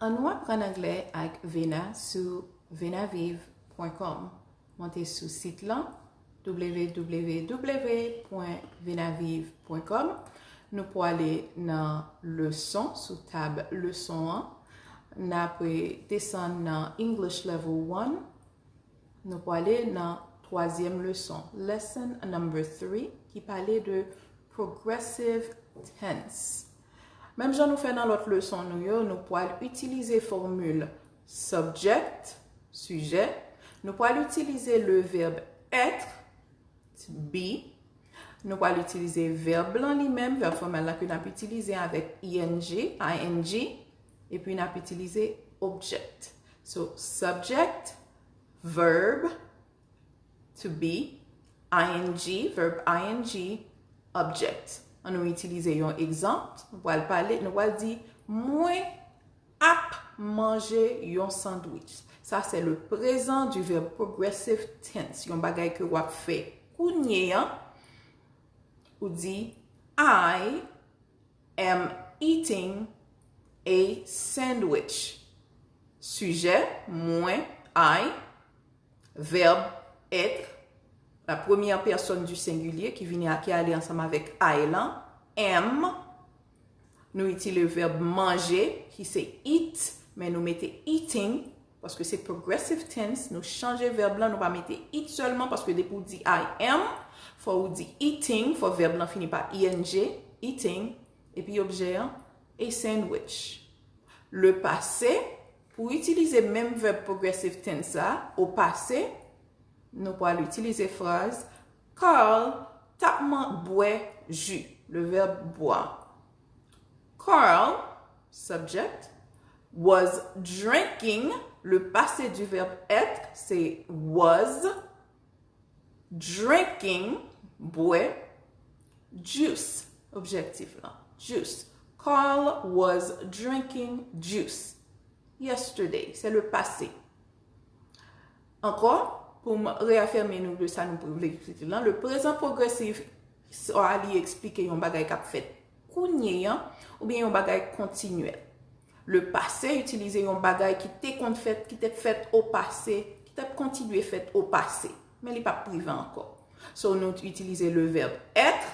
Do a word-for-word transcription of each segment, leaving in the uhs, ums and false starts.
Annou aprann anglè ak Vena sou venaviv pwen kòm. Monte sou sit lan, w w w pwen venaviv pwen kòm. Nou pwale nan leson, sou tab leson an. N apre desann nan English Level one. Nou pwale nan twazyèm leson, lesson number three, ki pale de progressive tense. Menm jan nou fè nan lòt leson nou yo, nou pwal itilize fòmil subject, sijè. Nou pwal itilize le verbe être, to be. Nou pwal itilize vèb lan li menm, vèb fòmèl la ke n ap itilize avèk ing, ing, epi n ap itilize object. So, subject, verb, to be, ing, verb ing, object. Ann nou itilize yon egzanp. Nou pral pale, nou pral di, mwen ap manje yon sandwich. Sa se le présent du verbe progressive tense. Yon bagay ke w ap fè kounye an. Ou di, I am eating a sandwich. Sijè, mwen, I. Vèb, être. La première personne du singulier ki vini a, ki ale ansanm avèk I lan, am. Nou itilize vèb manje, ki se eat, men nou mete eating, paske se progressive tense, nou chanje vèb lan, nou pa mete eat sèlman, paske depi w di I am, fò w di eating, fò vèb lan fini pa ing, eating, epi objè an, a sandwich. Le passé, pou w itilize menm vèb progressive tense la, o pase, nou pral itilize fraz, Carl t ap man-, bwè ji, le verbe boire. Carl, subject, was drinking, le passé du verbe être, se was, drinking, bwè, juice, objektif lan, juice. Carl was drinking juice yesterday, se le passé. Ankò, pou m reyafime nou de sa nou vle eksplike lan, le prezan pwogresif, sa li eksplike yon bagay k ap fèt kounye an, oubyen yon bagay kontinyèl. Le passé itilize yon bagay ki te konn fèt, ki t ap fèt o pase, ki t ap kontinye fèt o pase, men li p ap rive ankò. So, nou itilize le verbe être,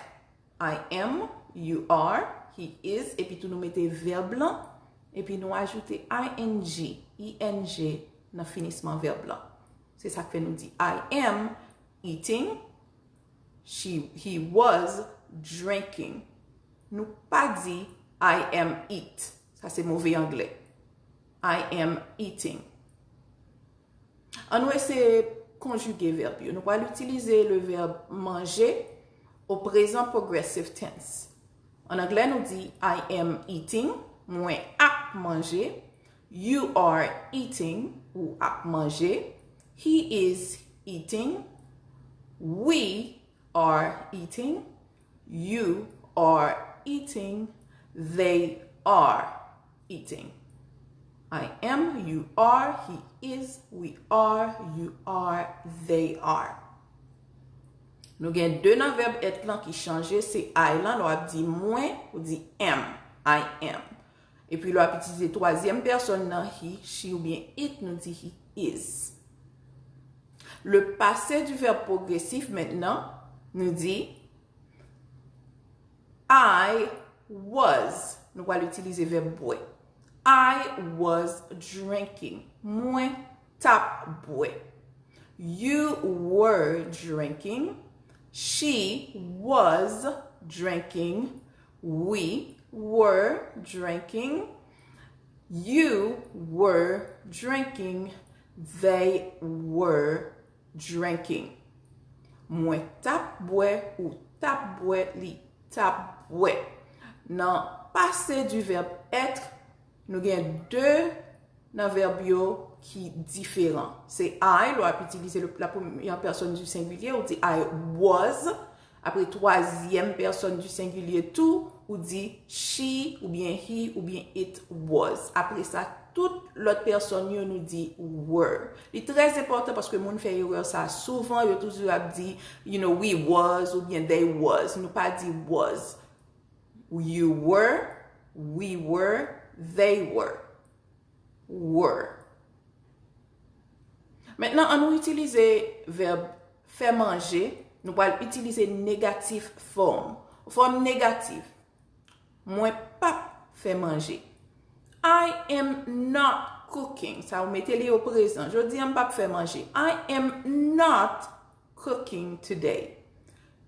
I am, you are, he is, epi tou nou mete vèb lan, epi nou ajoute ing, ing nan finisman vèb lan. Se sa k fè nou di, I am eating, she, he was drinking. Nou pa di, I am eat. Sa se move anglè. I am eating. Ann nou eseye konjige vèb yo. Nou pral itilize le verbe manger au présent progressif tense. An anglè, nou di, I am eating, mwen ap manje. You are eating, ou ap manje. He is eating. We are eating. You are eating. They are eating. I am, you are, he is, we are, you are, they are. Nou gen de nan vèb être lan ki chanje, se I lan, lè w ap di mwen, ou di am, I am. Epi lè w ap itilize twazyèm pèsòn nan, he, she oubyen it, nou di he is. Le passé du verbe progressif mentnan, nou di I was. Nou pral itilize vèb bwè. I was drinking. Mwen t ap bwè. You were drinking. She was drinking. We were drinking. You were drinking. They were drinking. Mwen t ap bwè, ou t ap bwè, li t ap bwè. Nan passé du verbe être, nou gen de nan vèb yo ki diferan. Se I, lè w ap itilize le, la première personne du singulier, ou di I was, apre twazyèm pèsòn du singulier tou, ou di she oubyen he oubyen it was. Apre sa, tout lòt pèsòn yo, nou di were. Li trè enpòtan paske moun fè erè sa souvan, yo toujou ap di, you know, we was oubyen they was. Nou pa di was. You were, we were, they were. were. Mentnan, ann nou itilize vèb fè manje. Nou pral itilize negatif fòm. Fòm negatif. Mwen p ap fè manje. I am not cooking. Sa ou mete li o prezan. Jodi a m p ap fè manje. I am not cooking today.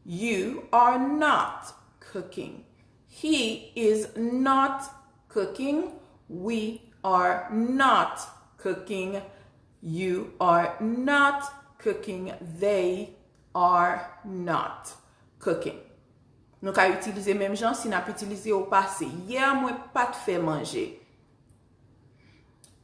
You are not cooking. He is not cooking. We are not cooking. You are not cooking. They are not cooking. Nou ka itilize menm jan si n ap itilize o pase. Yè, mwen pa t fè manje.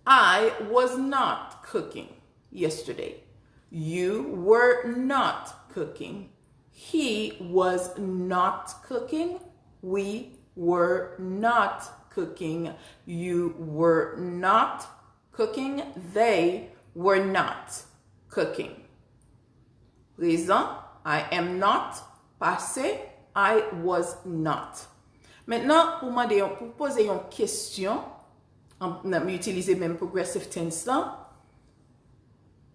I was not cooking yesterday. You were not cooking. He was not cooking. We were not cooking. You were not cooking. They were not cooking. Prezan, I am not. Pase, I was not. Mentnan, pou mande yon, pou poze yon kesyon, an, nan, m itilize menm progressive tense lan,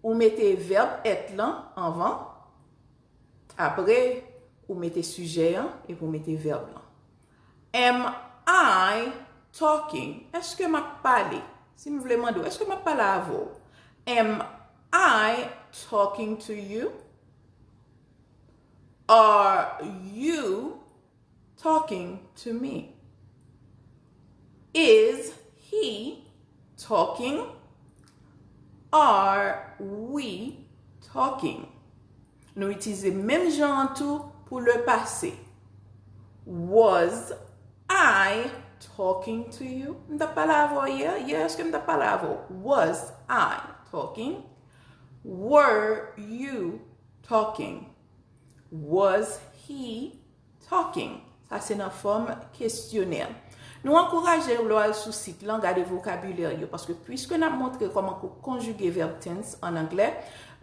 ou mete vèb èt lan anvan, apre, ou mete sijè an, epi ou mete vèb lan. Am I talking? Èske m ap pale? Si m vle mande w, èske m ap pale avè w? Am I talking to you? Are you talking to me? Is he talking? Are we talking? Nou itilize menm jan an tou pou le pase. Was I talking to you? M t ap pale avè w yè? Yè, èske m t ap pale avè w? Was I talking? Were you talking? Was he talking? Sa se nan fòm kesyonè. Nou ankouraje w lè w al sou sit lan, gade vokabilè yo, paske piske n ap montre kòman pou konjige vèb tense an anglè,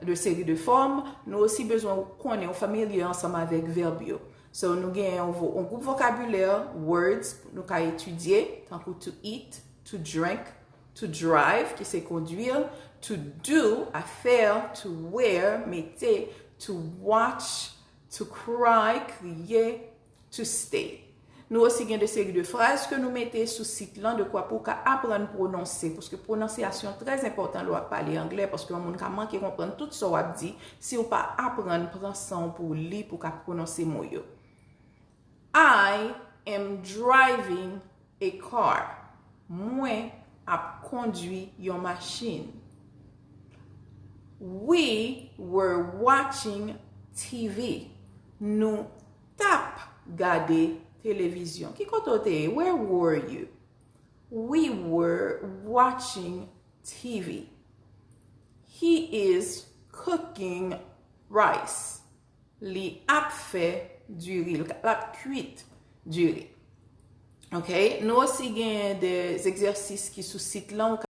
de seri de fòm, nou osi bezwen w konnen, w familye ansanm avèk vèb yo. So, nou gen yon, vo- yon gwoup vokabilè, words, nou ka etidye, tankou to eat, to drink, to drive, ki se kondwi, to do, a fè, to wear, mete, to watch, to cry, kriye, to stay. Nou osi gen de seri de fraz ke nou mete sou sit lan, de kwa pou w ka aprann pwononse, paske pwononsyasyon trè enpòtan lè w ap pale anglè, paske yon moun ka manke konprann tout sa w ap di si w pa aprann pran san w pou w li, pou w ka pwononse mo yo. I am driving a car. Mwen ap kondwi yon machin. We were watching T V. Nou t ap gade televizyon. Ki kote w te ye? Where were you? We were watching T V. He is cooking rice. Li ap fè diri, l ap kwit diri. Ok, nou osi gen de egzèsis ki sou sit lan.